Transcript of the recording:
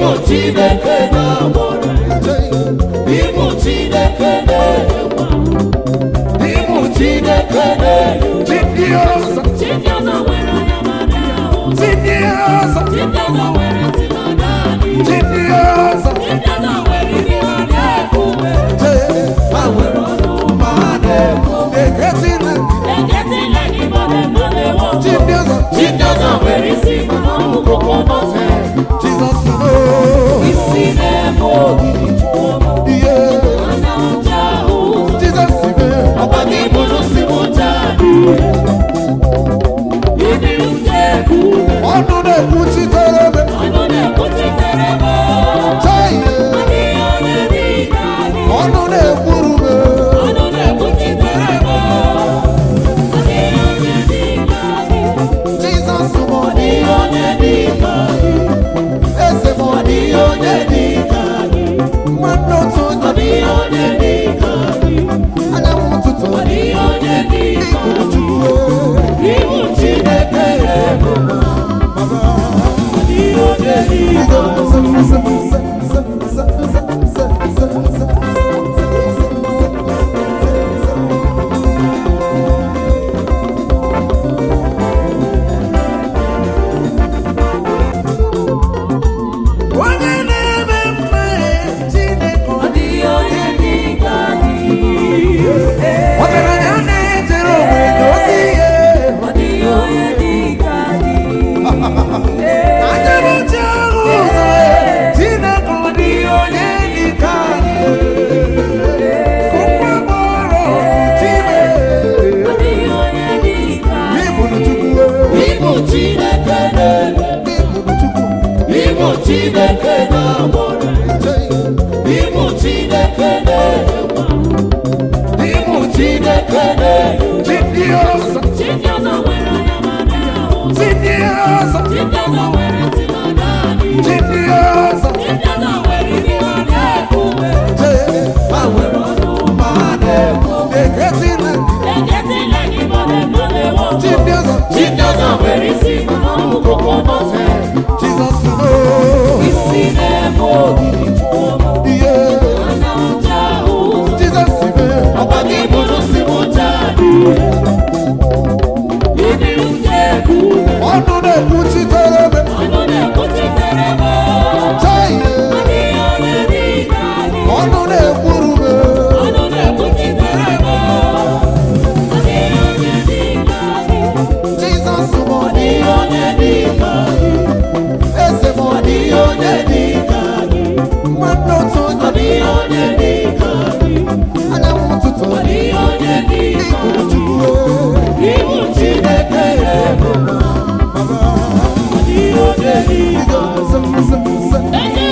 Ịbụ Chineke na-agbọrọ. Ịbụ Chineke na-enye. Ịbụ Chineke na-enye. Chi ndị ọzọ. Chi ndị ọzọ nwere anya ma na-ahụ ụzọ. Chi ndị ọzọ. Chi ndị ọzọ nwere ntị ma na-anụ ihe. Chi ndị ọzọ. Chi ndị ọzọ nwere imi ma na-eku ume. Ha nwere ọnụ ma ha na-ekwu. Eketile. Eketile gị ma na-eme na-ewe Chi ndị ọzọ. Chi ndị ọzọ nwere isi ma ha bụ coconut head. Jizọs mo. Isi na-eme ogidi Chukwuma. Iye. Anya ọcha ahụ ụzọ. Jizọs me. Ọkwa gị bụrụ si m ụja adịghị. Ịdị uche ekwu ume. Ọnụ na-ekwuchitere m. Ọnụ na-ekwuchitere m. Chai. Adịghị onye dị ka gị. Ọnụ na-ekwuru m. Ọnụ na-ekwuchitere m. Adịghị onye dị ka gị. Jizọs mo. Adịghị onye dị ka gị. Eze mo. Adịghị onye dị ka gị. Nwanne otu onye. Adịghị onye dị ka gị. Anyanwụ ụtụtụ. Adịghị onye dị ka Ịbụ gị. Chukwu. Ịbụ Chineke na-eme. Baba. Adịghị onye dị ka gị. Onye na-eme mma Chineke Ọ dịghị onye dị ka gị. ọgaranya na-ejere onwe ya ozi ihe. Ọ dịghị onye dị ka gị. Anya m ji ahụ ụzọ Chineke ọ dịghị onye dị ka gị. Ụmụ agbọghọ Chineke Ọ dịghị onye dị ka gị. ịbụrụ Chukwu. Ịbụ Chineke na-eme. Ịbụrụ Chukwu. Ịbụ Chineke na-agbọrọ. Ịbụ Chineke na-enye. Ịbụ Chineke na-enye. Chi ndị ọzọ. Chi ndị ọzọ nwere anya ma na-ahụ ụzọ. Chi ndị ọzọ. Chi ndị ọzọ nwere ntị ma na-anụ ihe. Chi ndị ọzọ. Chi ndị ọzọ nwere imi ma na-eku ume. Ha nwere ọnụ ma ha na-ekwu. Eketile. Eketile gị ma na-eme na-ewe Chi ndị ọzọ. Chi ndị ọzọ nwere isi ma ha bụ coconut head. Jizọs mo. Isi na-eme ogidi Chukwuma. Iye. Anya ọcha ahụ ụzọ. Jizọs me. Ọkwa gị bụrụ si m ụja adịghị. Ịdị uche ekwu ume. Ọnụ na-ekwuchitere m. Ọnụ na-ekwuchitere m. Chai. Adịghị onye dị ka gị. Ọnụ na-ekwuru m. Ọnụ na-ekwuchitere m. Adịghị onye dị ka gị. Jizọs mo. Adịghị onye dị ka gị. Eze mo. Adịghị onye dị ka gị. Nwanne otu onye. Adịghị onye dị ka gị. Anyanwụ ụtụtụ. Adịghị onye dị ka Ịbụrụ gị. Chukwu. Ịbụ Chineke na-eme. Baba. Adịghị onye dị ka gị.